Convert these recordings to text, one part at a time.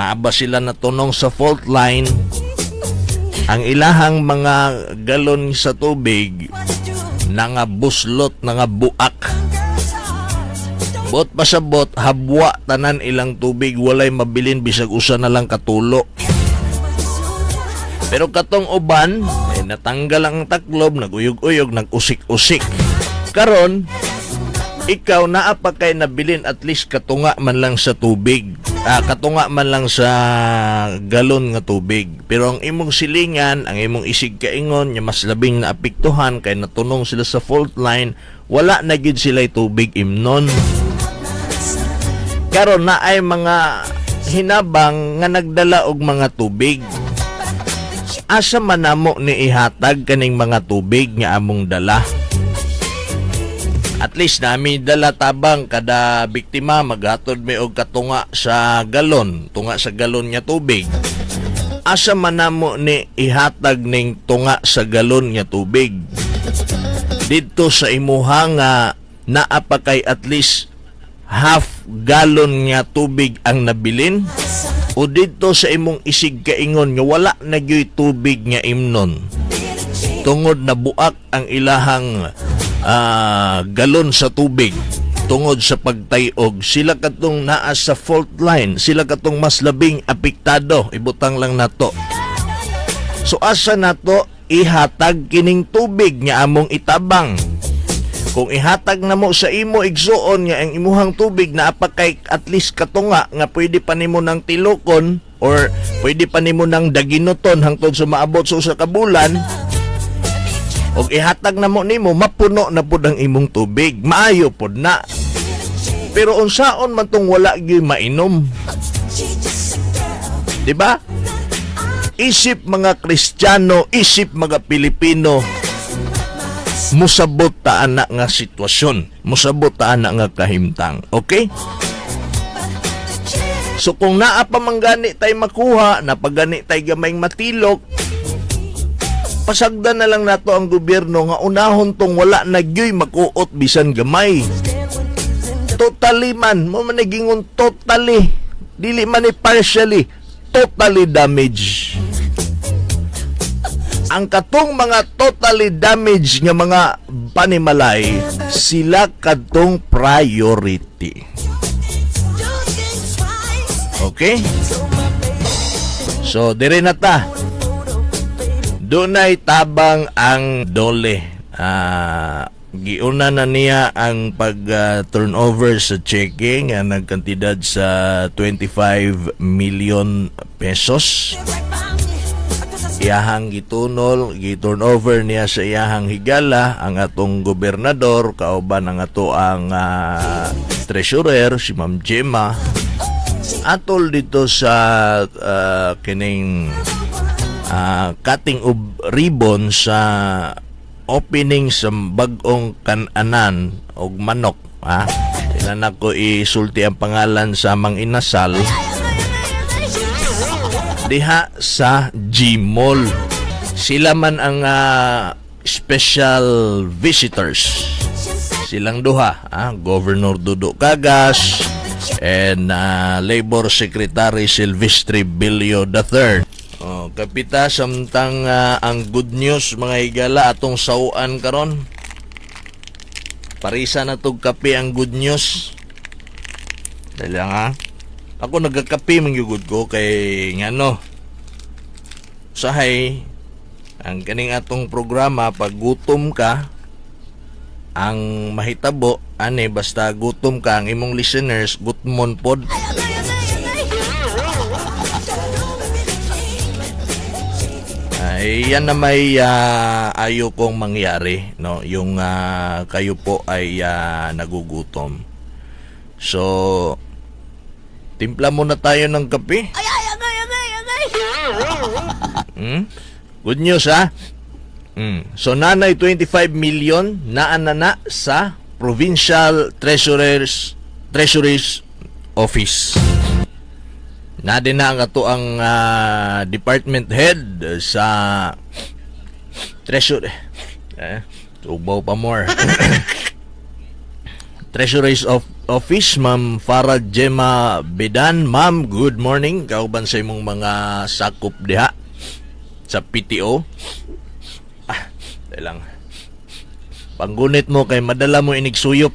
Naa ba sila natunong sa fault line? Ang ilahang mga galon sa tubig nangabuslot, nangabuak. Bot pasabot, habwa tanan ilang tubig, walay mabilin bisag usa na lang katulo. Pero katong uban, eh, natanggal ang taklob, naguyog-uyog, nag-usik-usik. Karon, ikaw naa pa kay nabilin at least katunga man lang sa tubig. Ah, katunga man lang sa galon nga tubig. Pero ang imong silingan, ang imong isig kaingon, nga mas labing naapektuhan kay natunong sila sa fault line, wala na gyud sila tubig imnon. Karon na ay mga hinabang nga nagdala og mga tubig. Asa man namo ni ihatag kaning mga tubig nga among dala? At least nami dala tabang kada biktima maghatod mi og katunga sa galon, tunga sa galon nga tubig. Asa man namo ni ihatag ning tunga sa galon nga tubig? Didto sa imuha nga naa pa kay at least half gallon nga tubig ang nabilin, o didto sa imong isig kaingon nga wala na gyoy tubig nga imnon tungod na buak ang ilahang galon sa tubig tungod sa pagtayog? Sila katong naa sa fault line, sila katong mas labing apektado, ibutang lang nato. So asa nato ihatag kining tubig nga among itabang? Kung ihatag na mo sa imo igsuon nga ang imuhang tubig naa pa kay at least katunga nga pwede pa nimo nang tilokon or pwede pa nimo nang daginuton hangtod sa maabot sa usa ka bulan, og ihatag na mo nimo, mapuno na pud ang imong tubig, maayo pud na. Pero unsaon man tong wala gyud mainom, di ba? Isip mga Kristiyano, isip mga Pilipino, musabot ta ana nga sitwasyon, musabot ta ana nga kahimtang. Okay? So kung naa pa man gani tay makuha, napagani tay gamayng matilok, pasagdan na lang nato ang gobyerno nga unahon tong wala na gyoy makuot bisan gamay. Totally man, mo man nagingon totally. Dili man ni partially, totally damage. Ang katong mga totally damage nga mga panimalay, sila kadtong priority. Okay? So, dire na ta. Dunay tabang ang DOLE. Giuna na niya ang pag turnover sa checking ang nagkantidad sa 25 million pesos. Iyahang gitunol, gi-turnover niya sa iyahang higala ang atong gobernador kauban ang ato ang treasurer, si Ma'am Gemma, atol dito sa kining cutting of ribbon sa opening sa bag-ong kananan og manok, ha. Kailan ako isulti ang pangalan sa Mang Inasal diha sa G-Mall. Sila man ang special visitors, silang duha, Governor Dudo Cagas and Labor Secretary Silvestre Bello III. Oh, kapita samtang ang good news, mga higala, atong sawaan karon. Parisa na tog kape ang good news. Dali lang ha. Ako nagkakape man gyud ko kay ngano. Sahay ang kaning atong programa, pag gutom ka, ang mahitabo ani, basta gutom ka, ang imong listeners gutmon pod. Ay, yan na may ayo kong mangyari, no, yung kayo po ay nagugutom. So timpla muna tayo ng kape. Ay, ay, agay, agay, agay. Good news ha. So nanay 25 million naa na na sa Provincial Treasury's Office. Na din na ang ato ang department head sa Treasury. Eh, tubaw pa more. Treasury's of Office, Ma'am Farah Gemma Bedan. Ma'am, good morning. Kauban sa imong mga sakop diha sa PTO. Ah, dahil lang. Panggunit mo kay madala mo inig suyop.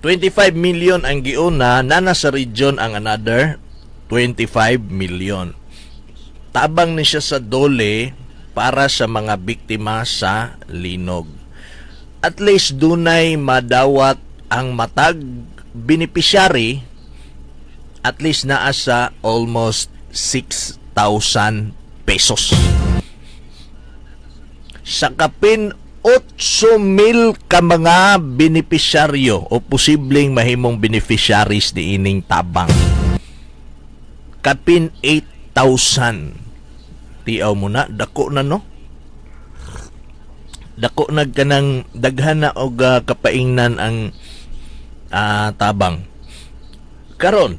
25 million ang giuna, nana sa region ang another 25 million. Tabang ni siya sa DOLE para sa mga biktima sa linog. At least dunay madawat ang matag beneficiary, at least naa sa almost 6,000 pesos. Sa kapin 8,000 ka mga benepisyaryo o posibleng mahimong beneficiaries ni ining tabang. Kapin 8,000. Tiaw mo na, dako na, no? Dako na kanang daghan na og kapaingnan ang tabang. Karon,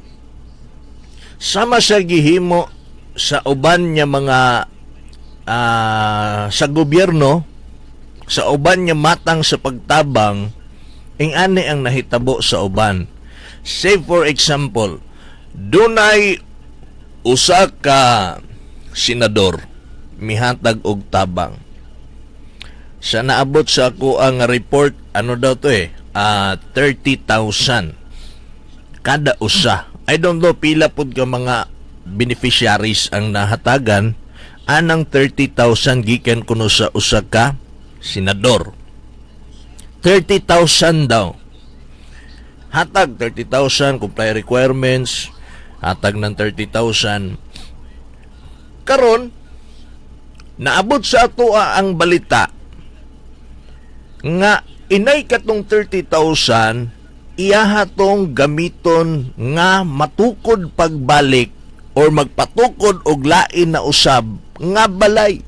sama sa gihimo sa uban nga mga sa gobyerno, sa uban nga matang sa pagtabang, ing-ani ang nahitabo sa uban. Say for example, dunay usa ka senador mihatag og tabang. Sa naabot sa ako ang report, ano daw to eh, 30,000 kada usa. I don't know pila pud ka mga beneficiaries ang nahatagan anang 30,000 gikan kuno sa usa ka senador. 30,000 daw. Hatag 30,000, comply requirements, hatag ng 30,000. Karon naabot sa atoa ang balita nga inay katong 30,000 iyaha tong gamiton nga matukod pagbalik or magpatukod og lain na usab nga balay.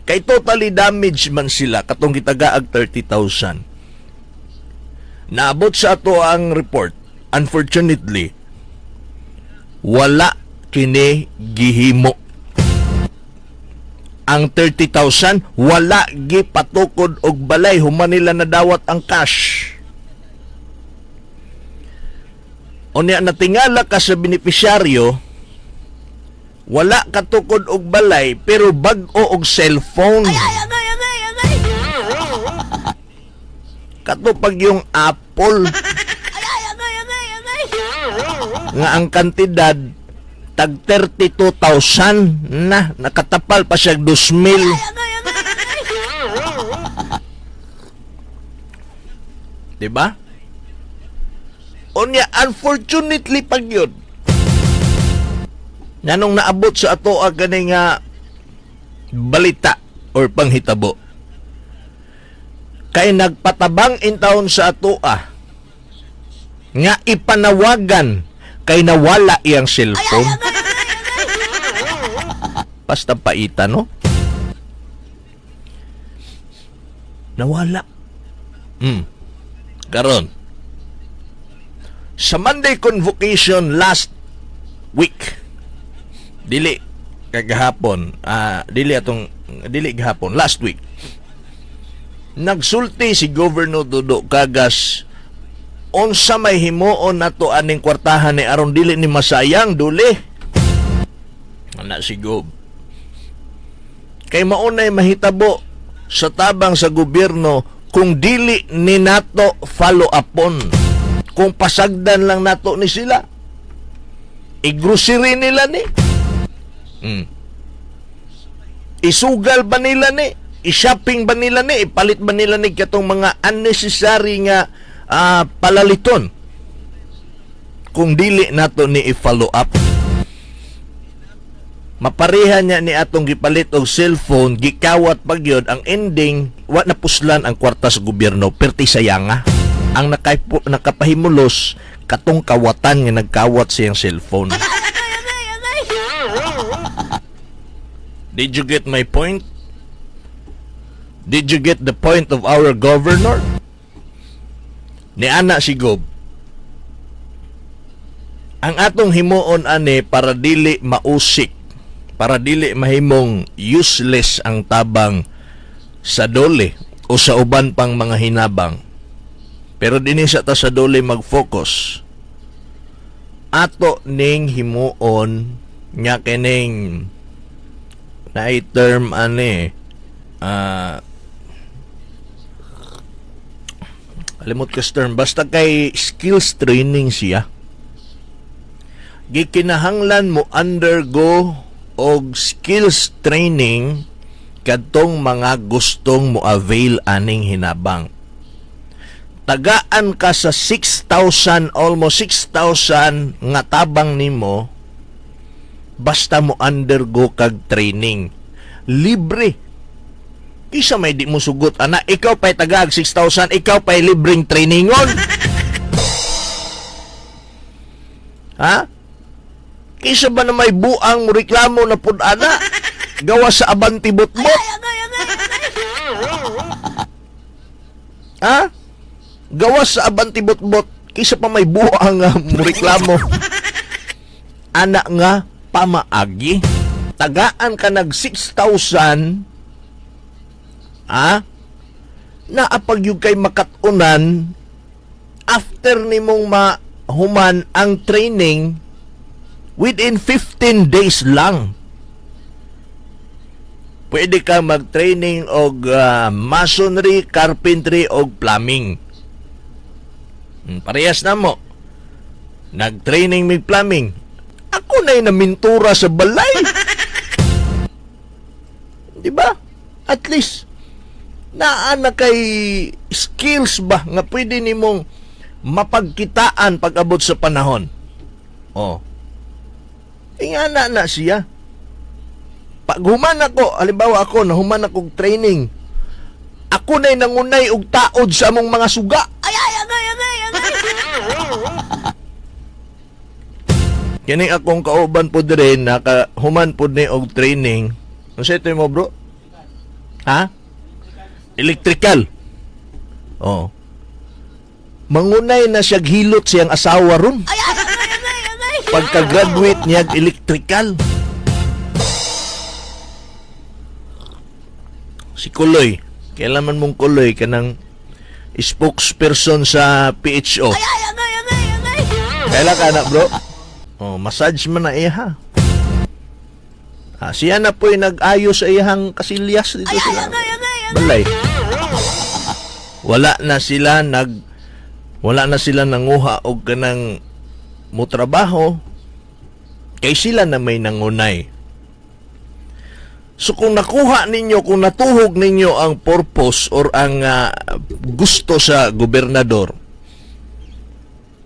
Kay totally damage man sila katong gitagaag 30,000. Naabot sa ato ang report, unfortunately, wala kini gihimo. Ang 30,000 wala gipatukod og balay human nila nadawat ang cash. Unya natingala ka sa benepisyaryo, wala katukod og balay pero bag-o og cellphone. Agay, agay, agay! Kato pag yung Apple Agay, agay, agay, agay! Nga ang kantidad tag 32,000 na, nakatapal pa siya 2,000. Agay, agay, agay! Di ba? Unya, unfortunately pag yun, nganong naabot sa ato ang gani nga balita or panghitabo. Kay nagpatabang in taon sa atoa nga ipanawagan kay nawala iyang cellphone. Basta paita, no? Nawala. Karon, sa Monday convocation last week, dili kagahapon, dili atong dili gahapon, last week, nagsulti si Governor Dodo Cagas unsa may himuon nato aning kwartahan ni aron dili ni masayang duli. Ana si Gob. Kay maunay mahitabo sa tabang sa gobyerno kung dili ni nato follow upon. Kung pasagdan lang nato ni sila. I-grocery nila ni. Isugal ba nila ni? I-shopping ba nila ni? Ipalit ba nila ni katong mga unnecessary nga palaliton? Kung dili nato ni i-follow up. Mapareha niya ni atong gipalit og cellphone, gikawat pag yun, ang ending, wa na puslan ang kwarta sa gobyerno, perti sayanga. Ang nakapahimulos, katong kawatan nga nagkawat siyang cellphone. Agay, agay, agay! Did you get my point? Did you get the point of our governor? Ni ana si Gob. Ang atong himuon ani para dili mausik, para dili mahimong useless ang tabang sa DOLE o sa uban pang mga hinabang. Pero dinhi sa ta sa dole mag-focus. Ato ning himuon nga kining naay term ani, kalimot ko sa term, basta kay skills training siya. Gikinahanglan mo undergo og skills training kadtong mga gustong mo avail aning hinabang. Tagaan ka sa 6,000, almost 6,000 nga tabang nimo basta mo undergo kag training. Libre. Kinsa may di mo sugot ana? Ikaw pa'y tagaag 6,000, ikaw pa'y libreng trainingon. Ha? Kinsa ba na may buang mo reklamo na pud ana? Gawa sa abanti botbot. Agay, agay, agay! Ha? Gawas sa abanti botbot, kinsa pa may buang nga mo reklamo? Ana nga pamaagi. Tagaan ka nag 6,000, ha? Naapag yung kay makatunan after nimong mahuman ang training within 15 days lang. Pwede ka mag-training og masonry, carpentry og plumbing. Parehas na mo. Nag-training mig plumbing. Ako na'y namintura sa balay. Di ba? At least, naa na kay skills ba nga pwede nimong mapagkitaan pag-abot sa panahon. Oh. Ingana na siya. Pag human ako, halimbawa ako, nahuman ako og training, ako na'y nangunay og taod sa among mga suga. Ay, ay, agay, agay, agay! Kini akong kauban po dire, nakahuman po ni og training. Ano sa ito mo, bro? Ha? Electrical. Oh. Mangunay na siya hilot siyang asawa ron. Ay, ay, agay, agay, agay! Pagka-graduate niya electrical. Si Kuloy. Kailan man mong Kuloy kanang spokesperson sa PHO. Ay, ay, agay, agay, agay! Kaila ka na, bro? Oh, massage man na iya. Ah, siya na po'y nag-ayos sa iyang kasilyas dito Ay, ay, sila. agay, agay, agay! Balay. Wala na sila nanguha og kanang motrabaho kay sila na may nangunay. So kung nakuha ninyo, kung natuhog ninyo ang purpose or ang gusto sa gobernador,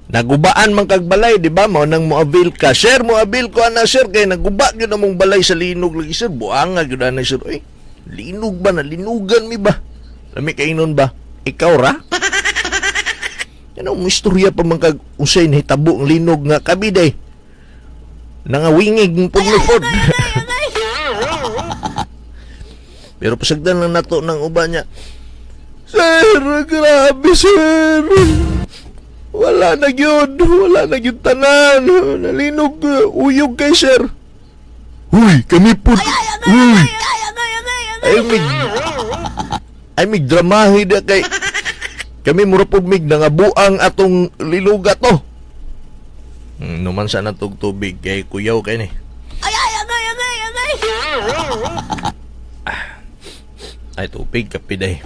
nagubaan man kag balay, di ba? Mao nang moabil ka. Sir, moabil ko ana sir kay naguba gyud among balay sa linog lagi sir. Buanga gyud ana sir. Uy, linog ba na linugan mi ba? Lami kainon ba? Ikaw ra? Yan ang istorya pa man kag unsay nahitabo ang linog nga kabiday. Nangawingig ng puglupod. Agay, agay! Pero pasagdan lang nato ng uban niya. Sir, grabe sir. Wala na gyud, wala na gyud tanan. Nalinog, uyog kay sir. Uy, kami po. Ay, agay, Uy, agay, agay, agay, agay! ay mig dramahi da kay kami mura pud mig nangabuang atong liluga to. Numan sa natog tubig kay kuyaw kay ni. Ay, ay, agay, agay, agay! Ay, tubig kapiday.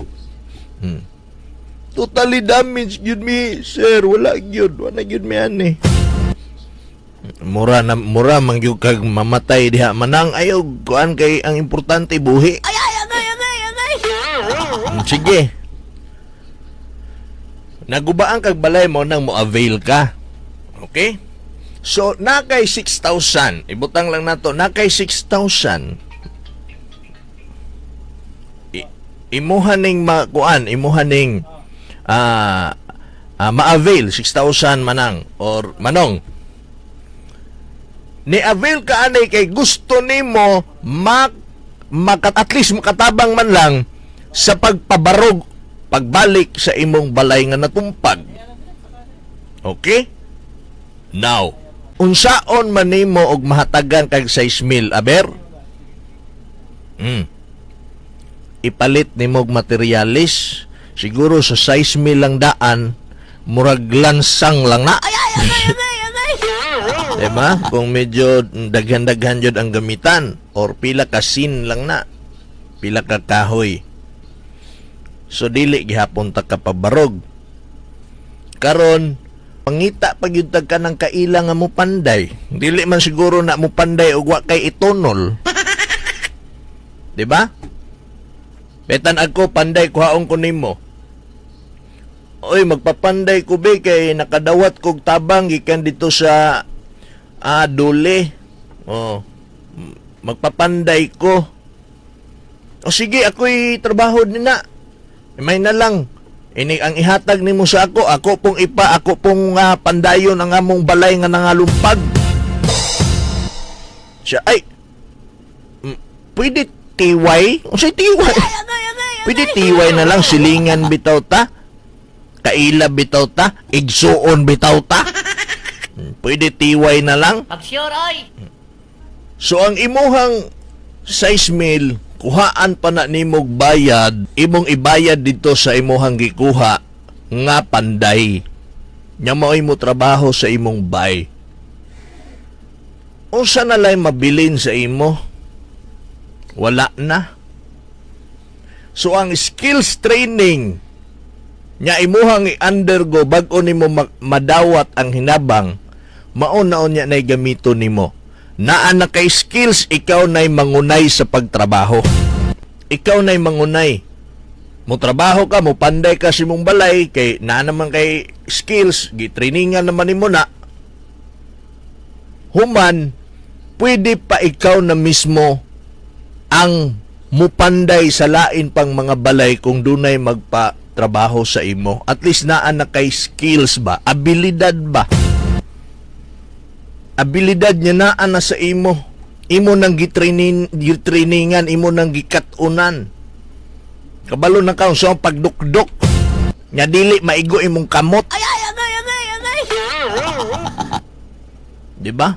Totally damaged gyud mi, sir. Wala gyud, wala gyud mi ani. Mura na mura man gyud kag mamatay diha manang ayaw kuan kay ang importante buhi. Ay, ay, agay, agay, agay! Sige. Nagubaan kag balay mo nang mo-avail ka. Okay? So, nakay 6,000. Ibutang lang nato, nakay 6,000. Imuha ning makuan, imuha ning ma-avail 6,000 manang or manong. Ni avail ka anay kay gusto nimo mak maka, at least makatabang man lang sa pagpabarog pagbalik sa imong balay nga natumpag. Okay? Now, unsaon man nimo og mahatagan kag 6 mil, aber? Ipalit nimo og materialis, siguro sa 6 mil lang daan. Murag lansang lang na. Ay, ay, agay, agay, agay! Diba? Kung medyo daghan-daghan jud ang gamitan or pila ka sin lang na. Pila ka kahoy. So dili gihapon ta ka pabarog. Karon pangita pag gyud ta ka ng kaila nga mo panday. Dili man siguro na mo panday og wa kay itunol. Diba? Betan ako panday, kuhaon ko nimo. Oy, magpapanday ko be kay nakadawat kog tabang gikan dito sa Dole. Oh. Magpapanday ko. O sige, ako'y trabaho ni na. May na lang. Ini ang ihatag nimo sa ako, ako pong pandayon ang among balay nga nangalumpag. Siya, ay, pwede tiway? Unsay tiway? Ay, agay, agay, agay! Pwede tiway na lang, silingan bitaw ta. Kaila bitaw ta, igsuon bitaw ta. Pwede tiway na lang. Pag-sure, oy! So ang imuhang size mil, kuhaan pa na nimog bayad, imong ibayad dito sa imuhang gikuha nga panday. Nya mao'y mo trabaho sa imong bay. Unsa na lay mabilin sa imo? Wala na. So ang skills training nya imuhang i-undergo bag-o nimo madawat ang hinabang, mao na unya nay gamito nimo. Naa na kay skills, ikaw nay mangunay sa pagtrabaho. Ikaw nay mangunay. Mo trabaho ka, mo panday ka sa imong balay kay naa naman kay skills, gitrainingan naman nimo na. Human, pwede pa ikaw na mismo ang mupanday sa lain pang mga balay kung dunay magpa-trabaho sa imo. At least naa na kay skills ba? Abilidad ba? Abilidad niya naa na sa imo. Imo nang gitraining, gitrainingan, imo nang gikatunan. Kabalo na ka sa pagdukdok. Nya dili maigo imong kamot. Ay, ay, agay, agay, agay! Di ba?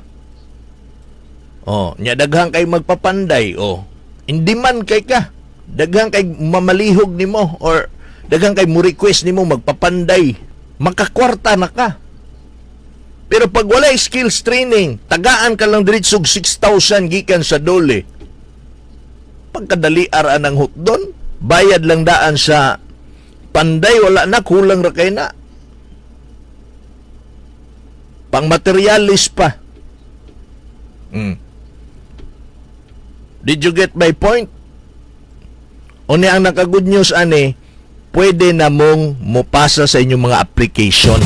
Oh, nya daghang kay magpapanday, oh. Hindi man kay ka. Daghang kay mamalihog nimo or daghang kay mo request nimo magpapanday. Makakwarta na ka. Pero pag wala skills training, tagaan ka lang diretso og 6,000 gikan sa DOLE. Pagkadali ara ang hutdon, bayad lang daan sa panday, wala na, kulang ra kay na. Pang materialis pa. Did you get my point? Uni ang naka-good news ani, pwede na mong mupasa sa inyong mga application.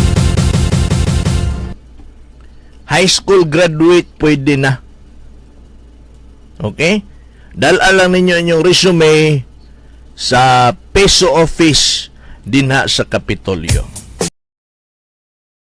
High school graduate, pwede na. Okay? Dala lang ninyo inyong resume sa PESO office dinha sa Kapitolyo.